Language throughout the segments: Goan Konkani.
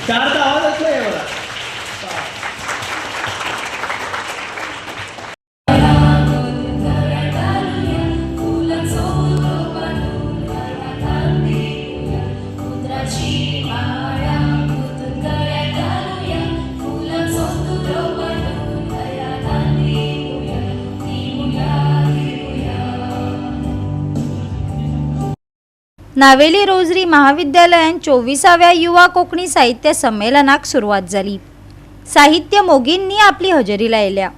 चारचा आवाजच नाही आहे मला. पुत्राची माळा गुंतून गळ्यात घालूया, फुलांचो तुरो वाटून गळ्यात देऊया, देऊया, देऊया. नावेली रोजरी महाविद्यालयान 24व्या युवा कोकणी साहित्य संमेलनाक सुरवात जाली. साहित्य मोगींनी आपली हजेरी लायल्या.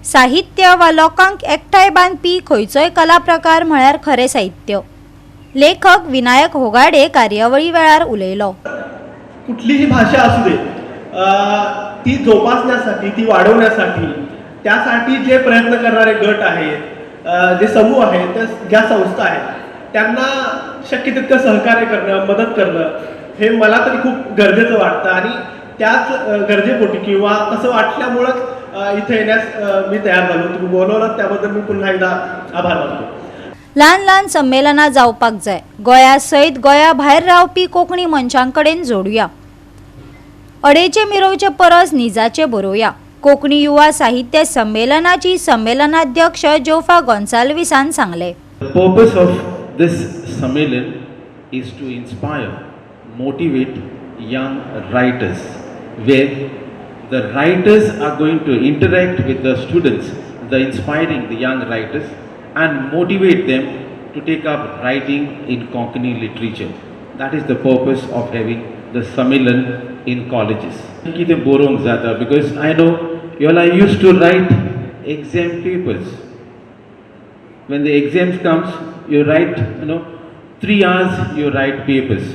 साहित्य वा लोकांक एकठांय बांदपी खंयचोय कला प्रकार म्हळ्यार खरें साहित्य. लेखक विनायक होगाडे कार्यावळी वेळार उलयलो. कुठलीही भाषा असू दे, ती जोपासण्यासाठी, ती वाढवण्यासाठी, त्यासाठी जे प्रयत्न करणारे गट आहेत, जे समूह आहेत, त्या ज्या संस्था आहेत, त्यांना शक्य तितकं सहकार्य करणं, मदत करणं हे मला तरी खूप गरजेचं वाटतं. आणि त्याच गरजेपोटी किंवा तसं वाटल्यामुळंच इथे येण्यास मी तयार झालो. तुम्ही बोलवलं त्याबद्दल मी पुन्हा एकदा आभार मानतो. ल्हान ल्हान संमेलनां जावपाक जाय. गोंया सयत गोंया भायर रावपी कोंकणी मनशां कडेन जोडुया. अडेचे मिरोवचे परस निजाचे बरोवया. कोंकणी युवा साहित्य संमेलनाची संमेलनाध्यक्ष जोफा गोन्साल्विसान सांगलें. The purpose of this Sammelan is to inspire, motivate young writers, where the writers are going to interact with the students, the inspiring the young writers, and motivate them to take up writing in Konkani literature. That is the purpose of having the Sammelan in colleges. कितें बरोवंक जाता, because I know you all are used to write exam papers. When the exams comes, you write, 3 hours you write papers,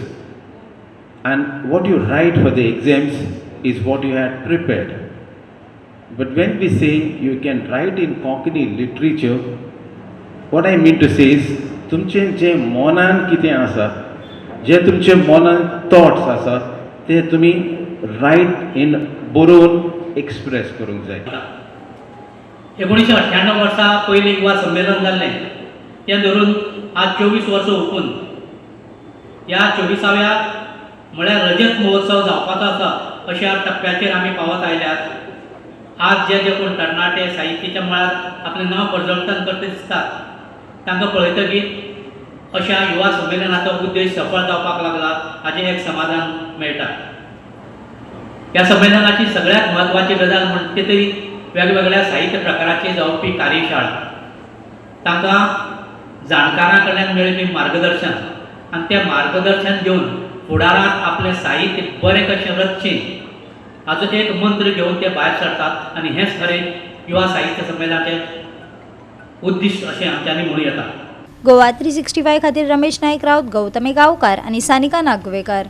and what you write for the exams is what you had prepared. But when we say you can write in Konkani literature, what I mean to say is तुमचे जे मनान कितें आसा, जे तुमचे मनान थॉट्स आसा, ते तुमी रायट इन बरोवन एक्सप्रेस करूंक जाय. 1998 वर्सा पयलें युवा संमेलन जाल्लें, तें धरून आज 24 वर्सां हुपून ह्या 24व्या म्हळ्यार रजत महोत्सव जावपाचो आसा अशा टप्प्याचेर आमी पावत आयल्यात. आज जे जे कोण तरणाटे साहित्याच्या मळार आपलें नांव पर्जळटन करता दिसतात, तांकां पळयतकीर अशा युवा संमेलनाचो उद्देश सफळ जावपाक लागला हाचें एक समाधान मेळटा. ह्या संमेलनाची सगळ्यात म्हत्वाची गजाल म्हणटा ती वेगवेगळ्या साहित्य प्रकाराची जावपी कार्यशाळा, तांकां जाणकारां कडल्यान मेळपी मार्गदर्शन आनी तें मार्गदर्शन घेवन फुडारांत आपलें साहित्य बरें कशें रचचें हाचो एक मंत्र घेवन ते भायर सरतात आनी हेंच खरें युवा साहित्य संमेलनाचें उद्दिश्ट अशें आमच्यांनी म्हणूं येता. गोवा 365 खातीर रमेश नायक राऊत, गौतमी गांवकार आनी सानिका नागवेकार.